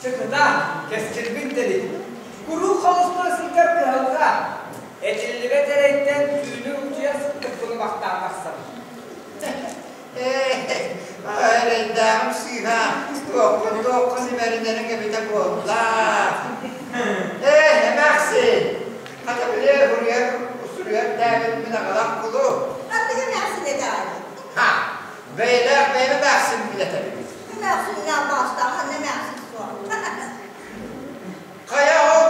Чыкыта, кэскилбин дэлит. Куруук холустура сылдьар кыһалҕа. Этиллибэт эрэйтэн түүнү утуйа сыттыкпын убахтаан тахсабын. Эрэйдээҕим сыыһа, туоххун-туоххун имэринэриҥ эбитэ буолла. Ээ, эмээхсин, хата били суруйар суруйар дээбиппин аҕалан кулу. Ханнык эмээхсин этээҕий? Ха, бэйэлээх бэйэм эмээхсин билэтэбин. Эмээхсиннээх баастаах ханна эмээхсин суох. Хайа ол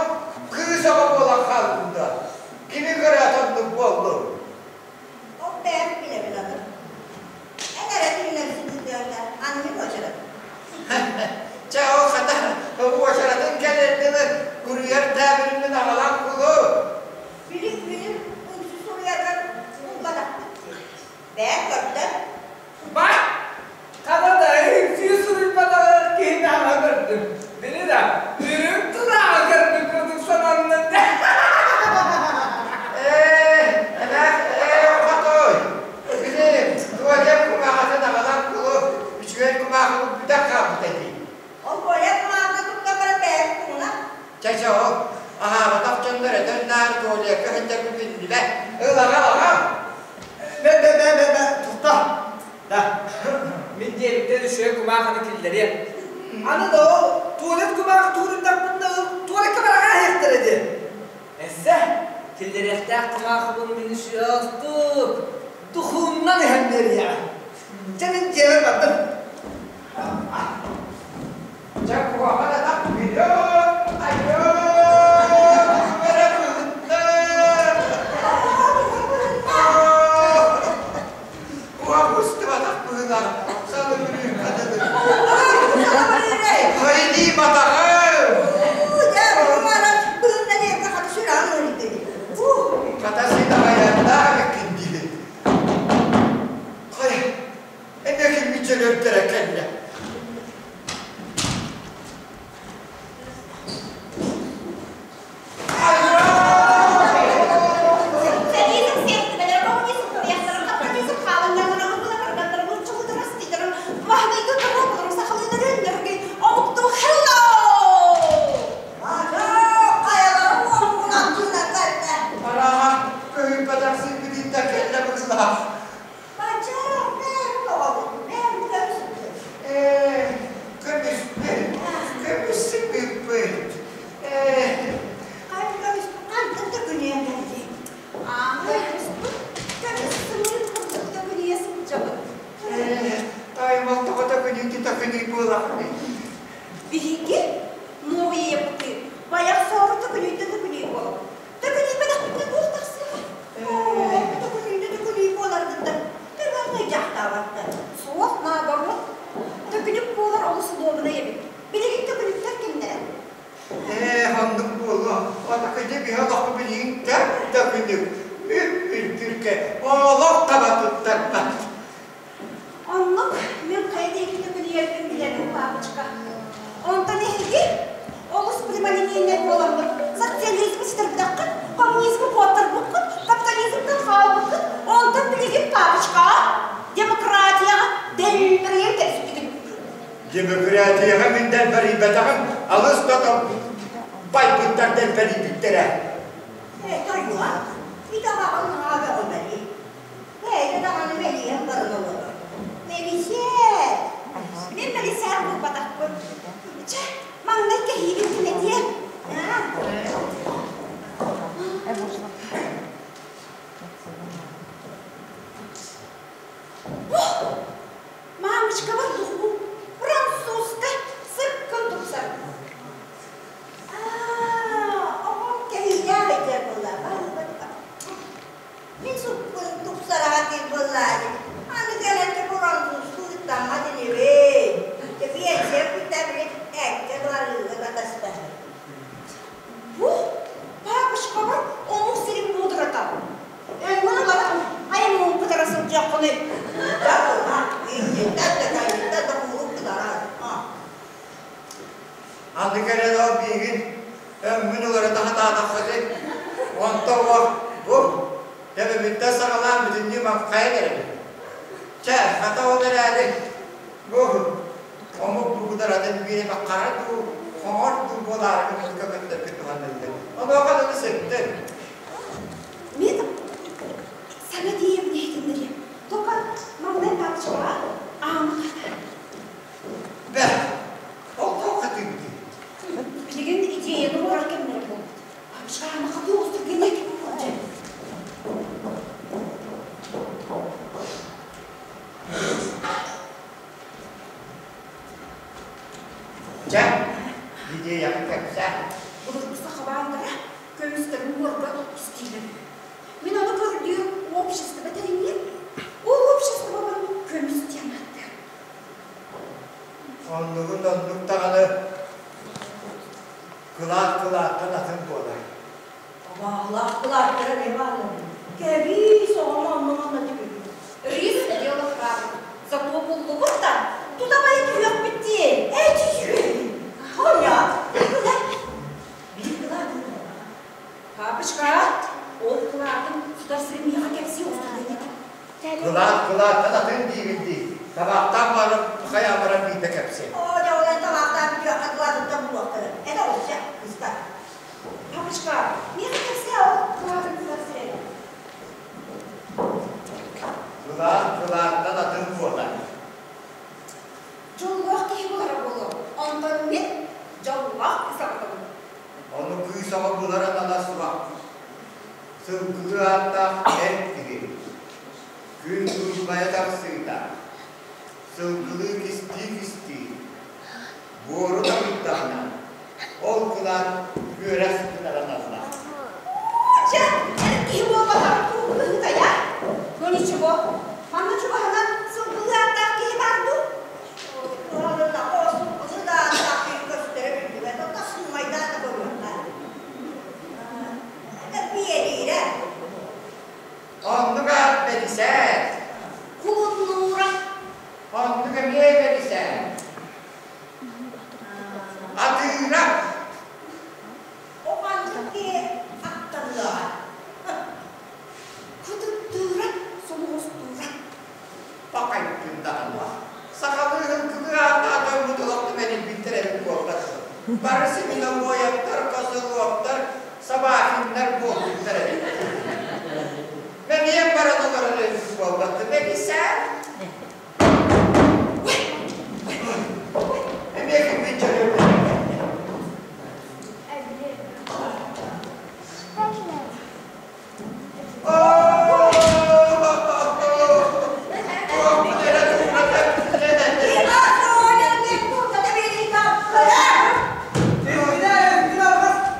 кыыс оҕо буолан хааллым да, кими көрөөт оннук буоллум? Ол бэйэм билэбин аны. Эн эрэ түүннэри сылдьыарда, аны мин уочарат. Чэ, ол хата уочаратын кэлэр дылы куруйар тээбириммин аҕалан кулу. Били күнүм үҥсү суруйаргар булбатахпыт дии. Бэйэҥ көрдөр. Ба! Хата да үҥсүү суруйбатаҕы киһини аҕа көрдүм. Били да үрүҥ тулааҕы көрбүт курдук сананным. Ээ, эмээх, ээ, хотуй! Били, туалет кумааҕытын аҕалан кулу, үчүгэй кумааҕыбыт бүтэн хаалбыта дии. Ол туалет кумааҕытын туттан баран бэйэбит куҥуна. Чэ, чэ, ол аһаабатах дьоннор өтөр-наар туалекка сылдьарбыт биллибэт. Ыл, аҕал, аҕал! Бэ, бэ, бэ, бэ, бэ, тутта. Да, мин диэбиттэн үчүгэй кумаахыны киллэриэм. Аны да ол туалет кумаах тууруннарбын да ыл, туалекка бараҕа иһиэхтэрэ диэн. Эссе, киллэриэхтээх кумаахыбын мин үчүгэйдик духууннан иһэн биэриэҕэ. Дьэ мин дьиэбэр бардым. Дьэ куһаҕан атах миллион айыы эрэ быһынна. Куһаҕан устубатах быһыылаах салыбырыыр хатылы. Хайдыы батаҕым. Хата син аҕайардаах эккин дии. Хайа, эмиэ киммит чөлүөрдэрэ кэллэ. Араҕа көһүйбэтэх сирбитин да кэллэ быһыылаах. Ээ, көмүспүт, көмүс сыппыппыт. Ээ, ээ, таайым тоҕо төкүнүйдү төкүнүй буолаҕыный? Биһиги новые якуты баях соору төкүнүйдэ төкүнүй буолабыт. Төкүнүйбэтэхпитинэ туох тахсыаҕай? Төкүнүйдэ төкүнүй буоларгыттан төбөҥ дьахтаабаттар. Суох, наоборот. Төкүнүк буолар олус удобнай эбит. Билигин төкүнүктэр кимнэрэ? Ээ, оннук буолуо. Отакыдьы биһи олохпу билигин тэп төкүнүк, үп-үрдүркэ, олох таба туттарбат. Оннук мин хайа диэки төкүнүйэрбин билэрим, папочка. Онтон эһиги олус прямолинейнай буоламмыт, социализмы ситэрбэтэххит, коммунизмы куоттарбыккыт, капитализмтан хаалбыккыт, онтон билигин папочка демократияҕа дэлбэрийэн кэбиспитим. Демократияҕа мин дэлбэрийбэтэҕим, алыс да байбыттар дэлбэрийбиттэрэ. Ээ, тойуга, итэҕэҕин наһаа бөҕөмөрүй. Бэйэтэ даҕаны мэлиһэн баран олорор. Мэлисиэт! Мин мэлисээн буолбатахпын. Чэ, маҥнай кэһиибин түҥэтиэм. Мамочкабар духуу французскай сыккын тупсар. Аа, оҕом кэһиилээх этэ буолла. Мин суппун тупсараҕа диир буоллаары, аны кэлэн французскую ыттаммат инибин. Биэнсийэ күттэбили эккэ барыыга батастаһар. Бу папочкабар омук сирин муударата. Өҥҥүн уларан аймуун кытара сылдьыаххыный. Да буолла, инниттэн да кэнниттэн да куруук кытарар. Аны кэлэн ол биигин өҥмүн уларыта сатаатаххытый, онто уох бу төбөбүттэн саҕалаан бүтүннүү маҥхайан эрэбин. Чэ, хата ол эрээри бу омук буударатын биир эмэ хара дуу, Хоҥор дуу буолаары гыммыт көмөттөргүт туһаныллар. Онуоха дылы сыттын. Мин саҥа идеябын иһитиннэриэм. Только маҥнай папочкаҕа ааны хатар. Бэ, ол туох хатыыбытый? Билигин идеяны уорар кэмнэрэ буолбут. Папочка ааны хатыы оҕустур гынньык. Дьэ, идеяҕын кэпсээ. Былыргы саха баайдара көмүстэрин уорга истиилэр. Мин ону көрдүүр общество тэриниэм. Ол обществобын көмүс диэн ааттыам. Оннугун оннук даҕаны кылаат кылааттан атын буолар. Абааһылаах кылааттара не бааллар. Кэбиис, оҕону онно-манна түбүгүн. Риск дело храбрых. Зато буллубут да, тута байа түһүөхпүт дии. Эчи үчүгэй. Хоня, биир кылаатын Папочка, ол кылаатын сытар сирин миэхэ кэпсии устудуйда. Кылаат кылааттан атын диигин дии. Табаахтаан баран хайаан баран биирдэ кэпсиэ. Оо, дьэ, ол эн табаахтаан бүтүөххэ кылаатыттан булуохтара. Это олся, кыста. Папочка, миэхэ кэпсээ ол кылаатын сытар сирин. Кылаат кылааттан атын буолар. Дьоллоох киһи буолара буолуо. Онтон мин дьоллоох кыыс оҕотобун. Ону кыыс оҕо булар анала суох. Сылгылыы ааттаах эр киһи. Күн кыылбайа тахсыыта. Сылгылыы кистии-кистии. Буору табыйдаҕына, ол кылаат күөрэх гынар аналлаах. Чэ, эр киһи буолбатах кыһыытайа. Ну ничего, манна чугаһынан сылгылыы ааттаах киһи баар дуу? Кыһалынна, сылгылыы да ааттаах киһи көстөрө биллибэт, онто сыымайдаан да көрүөххэ. Это биэриирэ. Оннук аат бэрисээр. Кулуннуура. Оннук эмиэ бэрисээр. Атыыра. Оҕаннык киһи аттарыаҕа. Кытыттыыра, соноҕостуура. Пакайкын даҕаны. Сахалыы һылгылыы ааттаах дьоммут олох түмэнирбиттэр эбит буолбат. Бары Семеновоевтар, Козловтар, Собакиннар буолбуттар эбит. Мэмиэн баран олорор эбит буолбат. Мэгисээ. Эмиэ киммин чөрүөбүн.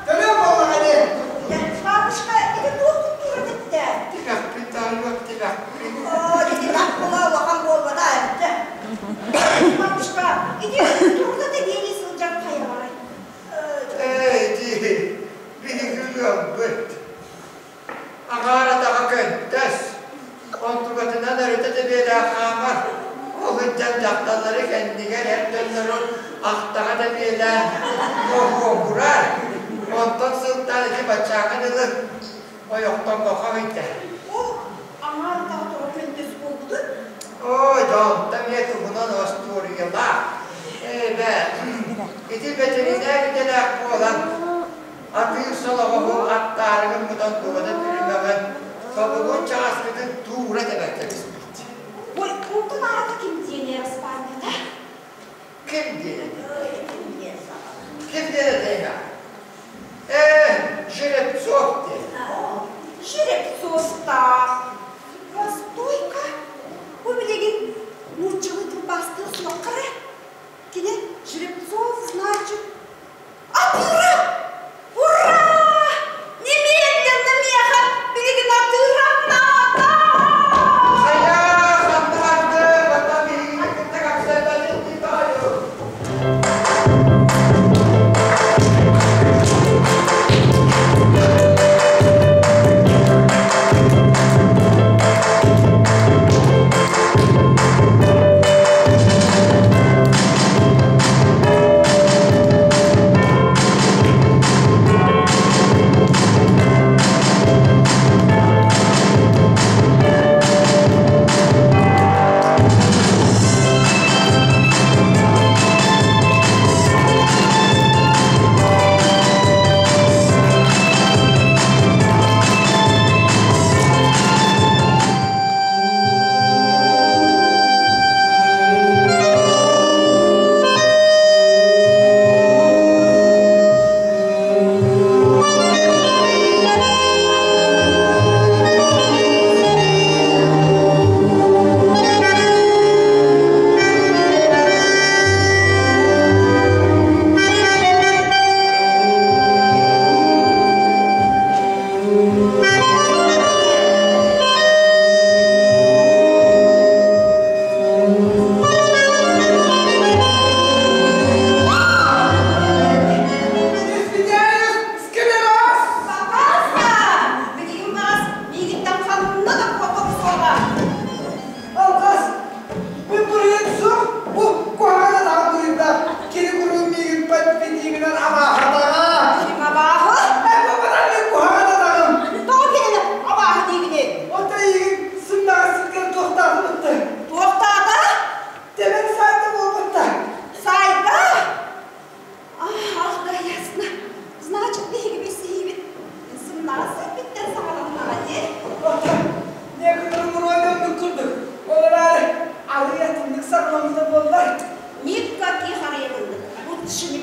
Төлүөм буоллаҕа дии. Бабушка, это туох культура тэттэ? Тимэхпин таайыах тимэхпин. Бабушка, иди турда тэбиэни сылдьан хайаҕарай? Эй, дии, биһиги ыалбыт. Аҥаар атаҕа көнтөс, онтукатынан өрүтэ тэбиэлээх хаамар, ол сылдьан дьахталлары кэннигэр эр дьоннору ахтаҕа тэбиэлээн моһуогурар, онтон сылтаан ити баччааҥҥа дылы ойохтоммокко ыйда. Ол аҥаар атаҕа тоҕо көнтөс буолбутун? Ой, дьонтон эмиэ туһунан остуоруйалаах. Ээ, ити бэтэринээр идэлээх буолан, атыыр солоҕоһу аттаарыгын мутан кубата түрүмэҕин тобугун чаҕаскытын туура тэбэн кэбиспит. Ой, онтон аата ким диэн араспаанньата? Ким диэн этэ? Ким диэн этэй Ээ, Жеребцов диэн. Жеребцовтаах. Стойка. Бу билигин нууччалыы тылбаастыыр суоххара. Кини Жеребцов, значит, Атыыра! Ура! Немедленно миэхэ билигин атыырам наада! Хайа, ханна барды? Бата биһигини кытта кэпсэтэлин дии таайым.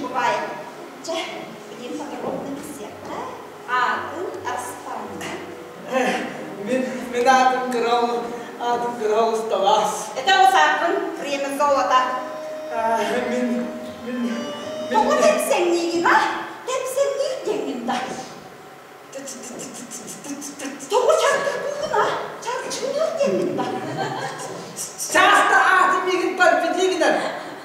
бывает. Чэ, билигин подробно кэпсиэххэ. Аатын Арыстаанна. Мин, мин аатым кыра аатым кыра усталаас. Это ол сааккын время золота. Мин, мин, Тоҕо мин... тэпсэҥниигин, а? Тэпсэҥниир диэҥҥин да. Тоҕо чарчыгын а? Чарчыгыныыр диэҥҥин да. Чааста аатым миигин парпитигинэн.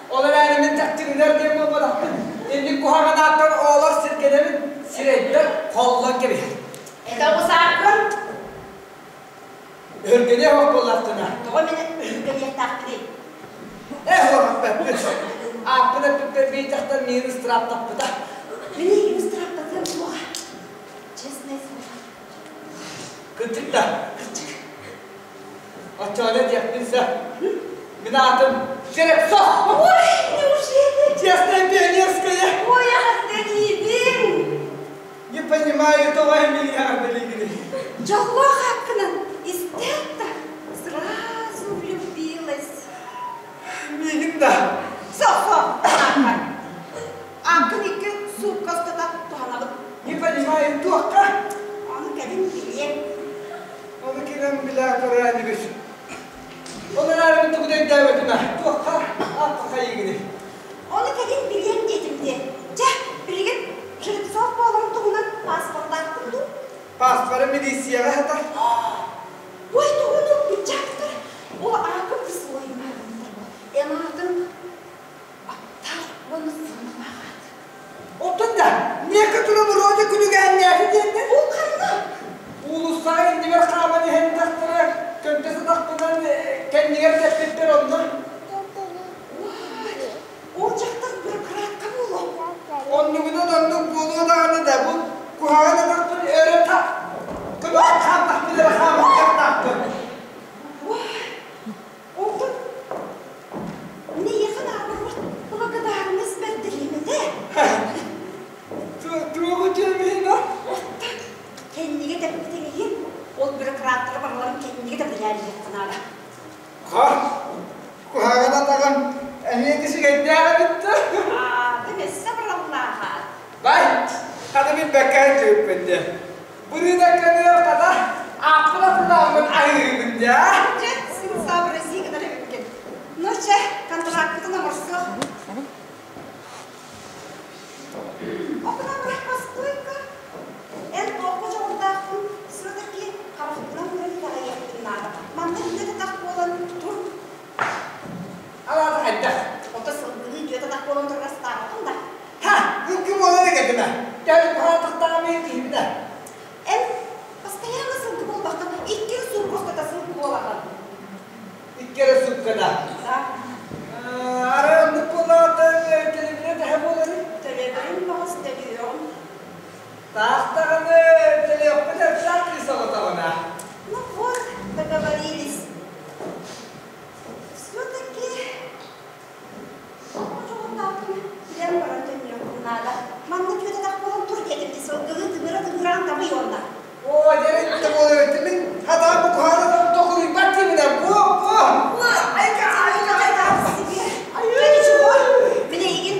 Ол эрээри мин чахчыгынар диэн буолбатахпын. Инник куһаҕан ааттан оҕолор сиргэнэбин, сирэйбэр холлон кэбиһэр. Это усааккын. Өһүргэниэх ох буоллаххына. Тоҕо мин өһүргэниэхтээхпиний? Эх, уораппаппыт. Ааппын эппиппэр биир дьахтар миигин ыстырааптаппыта. Мин эйигин ыстырааптатыам суоҕа. Честное слово. Кырдьык да? Кырдьык. Оччоҕуна диэхпин сөп. Мин аатым Жеребцов. Ой, неужели? Честная пионерская. Ой, эҕэрдэлиибин! Не понимаю, тоҕо миигин эҕэрдэлиигиний? Дьоллоох ааккынан истээт да, сразу влюбилась. Миигин да. Софо, ааккар. Ааккын икки суукка устата туһанабыт. Не понимаю, туохха? Ону кэлин билиэм. Ону кэлэн билээ көрөөнүбүт. Ол эрээри мин тугу да өйдөөбөтүм ээ. Туохха аакка хайыыгыный? Ону кэлин билиэм диэтим дии. Чэ, билигин Жеребцов буоларын туһунан паспордаахпын дуу? Паспора милииссийэҕэ сытар. Ой, тугун ылбыччаахтар. Ол аакым присвоимай Эн аатыҥ Аттаах уонна сыаналаах аат. Оттон да, миэхэ туран вроде күлүгээннээхи диэннэр. Ол ханна? Уулуссаҕа иннибэр хааман иһэн дьахтара көнтөс атахпынан кэннигэр тэппиттэр онно. Ой, ол дьахтар бюрократка буолуо. Оннугунан оннук буолуо даҕаны да, бу куһаҕан атахпын өрө та көмөҕө хаамтахпын эрэ хаамыахтаахпын. Ой, Онтон миэхэ наоборот благодарность бэрдэриэм этэ. Туоҕу диэмиһин Оттон кэннигэ тэппитиҥ иһин ол бюрократтары барыларын кэннигэ тэбилээриэххэ наада. Ха, куһаҕан атаҕым эмиэ кисигэйдээх эбит да. Аатын өссө бараллааха. Бай, хата билбэккэ сылдьыбыппын дии. Бырыынакканы хата ааппын атылааммын аһыыбын дии. Дьэ, син сообрази гынар эбиккин. Ну чэ, контракпытын оҥорсуох. Окунан постой-ка. Эн туохха дьоҕурдаахпын все-таки харахпынан көрөн итэҕэйиэхпин наада. Манна түөрт атах буолан тур. Алаата хайдах? Ото сылгылыы түөрт атах буолан турар астаабаккын да. Ха, үҥкүү буолан экэтимэ. Кэлин куһаатахтаҕа киһибит ээ. Эн постоянно сылгы буолбаккын, икки эрэ суукка устата сылгы буолаҕын. Икки эрэ сууккада. Да. Арай оннук буоллаҕа төлөбүрэ төһө буоларый? Төлөбүрүн баҕас төлүөҕүм. Таах даҕаны төлүөхпүт элбэх кыыс оҕотоҕуна. Ну вот, договорились. Все-таки Оҕо билэн баран төннүөххүн наада. Манна түөтэтэх буолан тур диэтим дии сылгылыы тыгыра-тыгыраан табый уонна. Оо, дьэ, буолуо мин хатаан бу куһаҕан тохуруйбат диибинэ, буо, буо. Айка, айка, айка. Дьэ, ничего, мин эйигин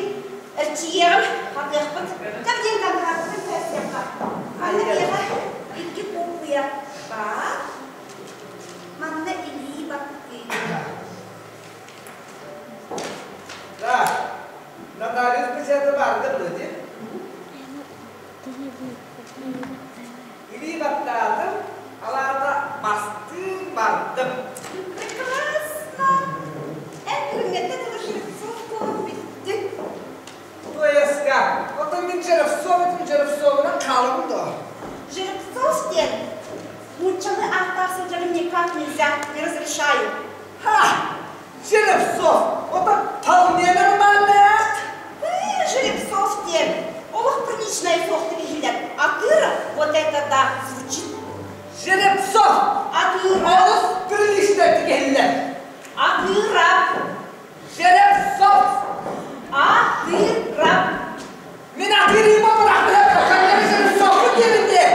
эрчийиэҕим, хатыахпыт. Кэм диэн контрактпын түһэрсиэххэ. Манна миэхэ икки куукуйа баар. Манна илии баттыыр. Да, нотариус печати баарга дуо дии? Илии баттаатым, алаата бастыын бардым. Прекрасно! Эн бүгүҥҥэттэн ыла Жеребцов буолан бүттүҥ. Туойаска, оттон мин Жеребцов этим Жеребцовунан хаалабын дуо? Жеребцов диэн нууччалыы ааттаах сылдьарым никак нельзя, не разрешаю. Ха! Жеребцов! Оттон вполне нормальная Ты Жеребцов диэн олох приличная суох иһиллэр. Атыыров, вот это да, звучит. Жеребцов! Атыыров! Олус приличная иһиллэр. Атыыров! Жеребцов! Атыыров! Мин атыырыыма бырахпыта Жеребцовпун диэбин дии.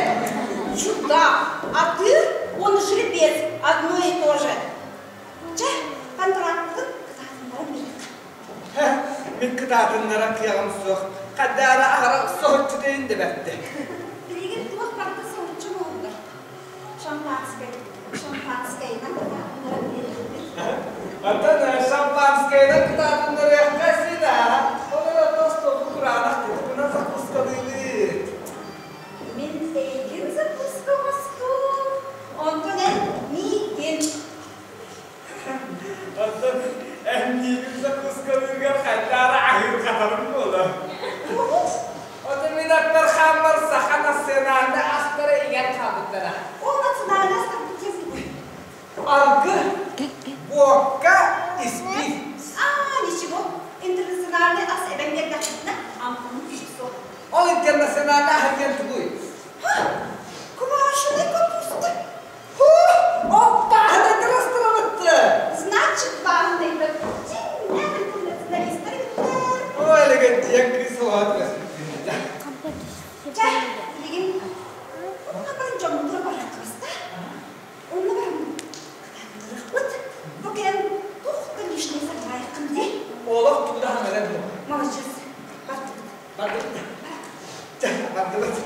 Чудак! Атыр, он жеребец, одно и то же. Чэ, контрактын кытаатыннаран биэриэххэ. Мин кытаат кытаатыннарар кыаҕым суох. Хаддаара аһара соһуччу тэйин да бэртэ. Билигин туох барыта соһуччу буоллар. Шампанскай, шампанскайынан кытаатыннаран биэриэхпит. Оттон шампанскайынан кытаатыннарыахха син аа. Ол эрэ остуолу кураанах тутугунан закускалыыбыт. Мин эйигин закуска оҥостуом, онтон эн миигин. Оттон эн миигин закускалыыргар хайдаара аһыыр хатарым буолар. Оттон мин аттар хааммар саха национальнай астара иҥэн хаалбыттара. Ол национальнай астарбыт диэн Аргы, буокка, испиир. А, ничего, интернациональный ас эбэн биэрдэхпитинэ амтанын күүс суох. Ол интернациональный аһы диэн тугуй? Ха, квашеный капуста. Оппааһынайдар астарабытты. Значит, бааһынайдар дьиҥнээх интернационалистар эбиттэр. Ой, элегантиен кыыс оҕо Чэ, билигин онно баран дьоммутугар барааччыбыз да? Онно баран кытааннарыахпыт. Бу кэм туох да лишний саҥараайаххын дии. Олох тугу да хаҥарар буол. Молодец. Бардыбыт. Бардыбыт. Чэ, бардыбыт.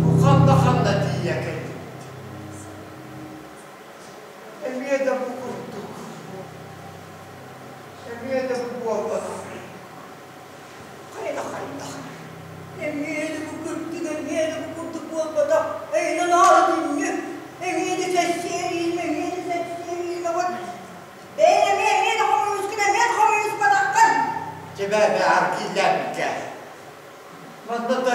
Бу ханна-ханна тиийэ кэлбит. Эмиэ да бу курдук. Эмиэ да бу буолбатах. Хайда хайдах? Эмиэ да бу курдук, эмиэ да бу курдук буолбатах. Эйнен аара дүннүк. Эмиэ да сэссиэриим, эмиэ да сэссиэриим. Вот бэйэн эмиэ эмиэ да хомуйускун, эмиэ да хомуйуспатаххын. Чэ бээ-бээ аргыыллаабыкка. Манна да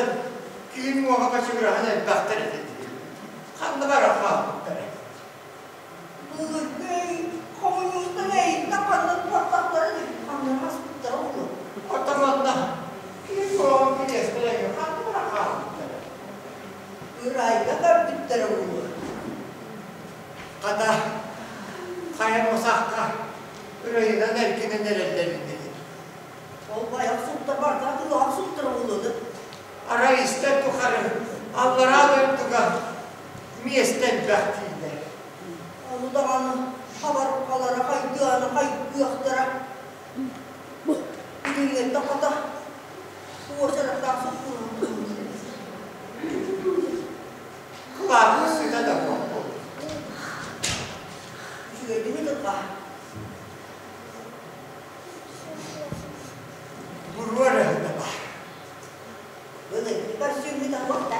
киин уоҕа бачыгыраһан элбэхтэр этэ дии. Ханна баран хаалбыттара? Былыргы хомуньуустар эйиттэн ханна туортахтара ханна хаспыттара буолуо. Оттон манна киин уоҕун кириэстэрэ ханна баран хаалбыттара? Ырайга көрбүттэрэ буолуо. Хата, хайа мусахха ырайынан эргинэн эрэллэр иннигин. Ол байах суттар барда тылаах суттара буолуо да. Арай истэр тухары аллараа дойдуга миэстэ элбэх дииллэр. Ону даҕаны хабарҕалара хайдыаны хайгыахтара. Билиҥҥиттэн хата уочараттаах суккуруун Кылаабы сыта да буолбут. Үчүгэйдик ытырҕа. Буруо эрэ сыта баар. Былыргы көрсүҥҥүт оһуохта.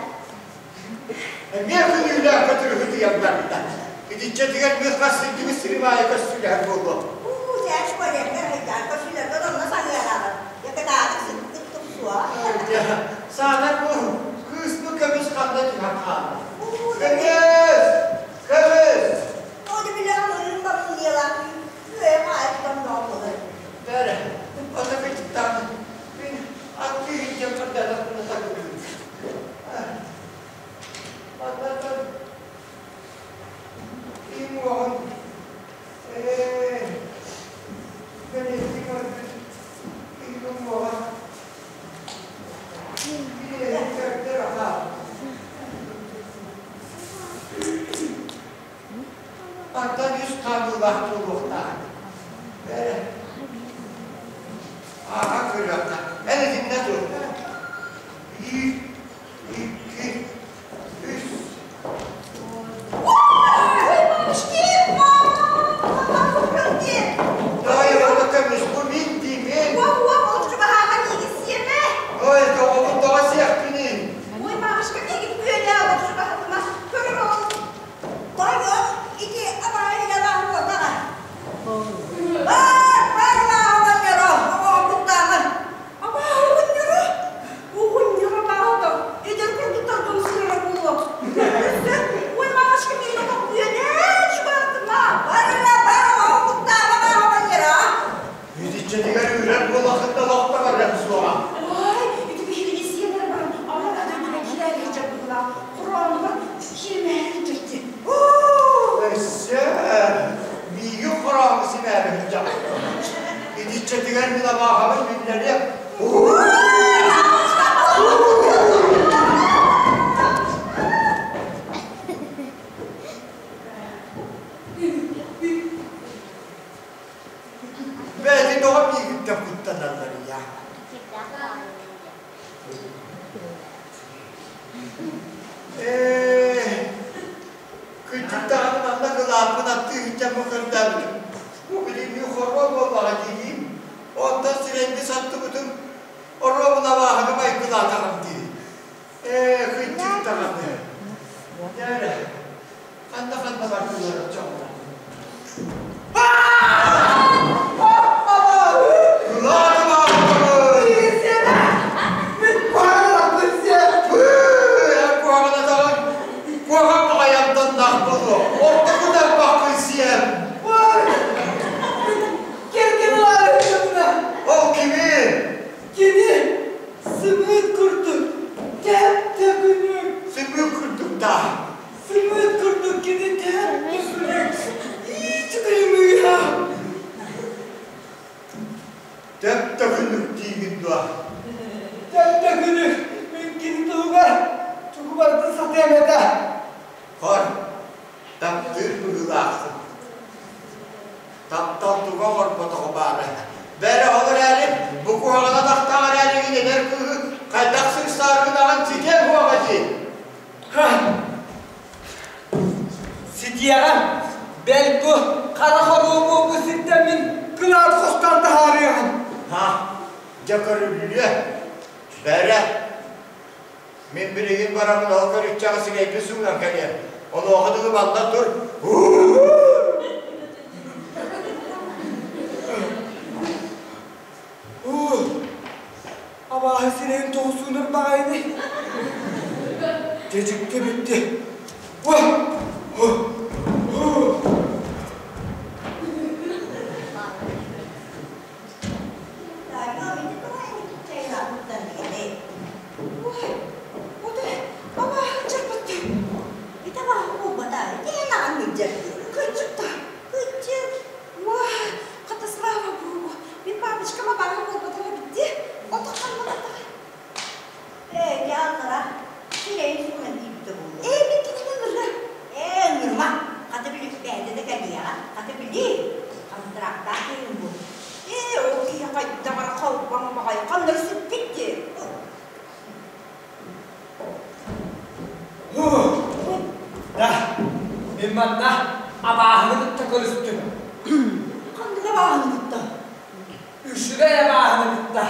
Эмиэ күнүүлээх көтүрүһүтүйэн барда. Итиччэтигэр мин хас сылдьыбыт сирим аайы көссүүлэһэр буолуом. Уу, чээш коллега, хайдаар көрсүүлэргэ онно саҥыалаабат. Якатаатык сыттык. Саатар бу кыыспыт көмүс ханна түһэн хаалла? Көмүс! Көмүс! Бэрэ, ата кычыттаан мин аттыы иһиттэн көрдөөтөхпүнэ сатыыбын. Мантан киһим уоҕун ээ бэлиэтии көрбүт киһим уоҕа билиэһин көрдөр аха. Мантан үс хаамыылаах буолуохтаах. Бэрэ. Ааһан көрүөххэ. Эн итиннэ тур. Биир, икки, үс. Дай, көмүс бу мин дии, мин. Ой, тоҕобун тоҕо сиэхпиний? Ой, бабушка, миигин күөлээ олорсубаһытыма. Көрөр ол. Тойон, ити абааһы буолбаҕа. Бар, бар абааһы оҕонньоро, оҕоҕун куттаама. Абааһы оҕонньоро? Оҕонньор абааһыта эдэр кыргыттарга сыһыара буолуо. Өссө, ой, бабушка, миигин оҕо күөлээ чугаһатыма. Барыла, бар оҕоҕун куттаама абааһы оҕонньоро. Итиччэтигэр үүрэр буолаххын да олохто барыам суоҕа. Ой, ити биһигини сиэннэрэ баран анараа дойдуга киирээри сылдьар быһыылаах. Хороонугар киирмээри сылдьар. Өссө миигин хороонго симээри сылдьаҕын. Итиччэтигэр мин абааһабын биллэриэм. Бэйэтин тоҕо миигиттэн куттаналлар ийээ? Ээ, кырдьык даҕаны манна кылааппын аттыы иһиттэн бу көрдөөбүтүм. Бу билиҥҥи хоруо буоллаҕа диигин. Онтон сирэйбин саттыбытым, оруобуна абааһыга майгылаатаҕым дии. Ээ, кырдьык даҕаны. Дьэ эрэ, ханна-ханна бардылар оччоҕуна? Кини сымыыт курдук тэп-тэбүнүк. Сымыыт курдук да. Сымыыт курдук кини тэп-тэбүнүк. Иичикыймыыһа. Тэп-тэбүнүк диигин дуо? Тэп-тэбүнүк мин кини туһугар тугу барытын сатыам этэ. Хор, таптыыр быһыылааххын. Таптал туга оҥорботоҕо баара. Бэрэ ол эрээри, бу куһаҕана тахтаах эрээригин эдэр кыыһы хайдах сыҥсааргынаҕын ситиэ буоҕа дии. Ситиэҕэ, бэл бу хара хоруу буолбут сиртэн мин кылаат хостон таһаарыаҕым. Ха, дьэ көрүллүө. Бэрэ, мин билигин бараммын ол көрүччэҕэ сирэйбин суунан кэлиэм. Онуоха дылы манна тур. Абааһы сирэйин тоҕо суунар баҕайыный? Дьэ дьикти бүттэ. Ой, отой абааһы дьарбатты. Ити абааһы буолбата, ити эн аҕаҥ илдьэр Кырдьык да. Кырдьык. Уа, хата слава богу, мин папочкам абааһы буолбатаҕа эбит дии. Ото ханна Ээ, дьэ аллара сирэйин суунан киирбитэ буолуо. Ээ, мин кинини ыҥырыам. Ээ, ыҥырма. Хата били бэйэтэ да кэлиэҕэ. Хата били, хантыраактаах киһим бу. Ээ, ол киһи хайдах эрэ халбаҥ баҕайы ханна эрэ сүппүт дии. Да, мин манна абааһыны кытта көрүстүм. Ханнык абааһыны кытта? Үчүгэй абааһыны кытта.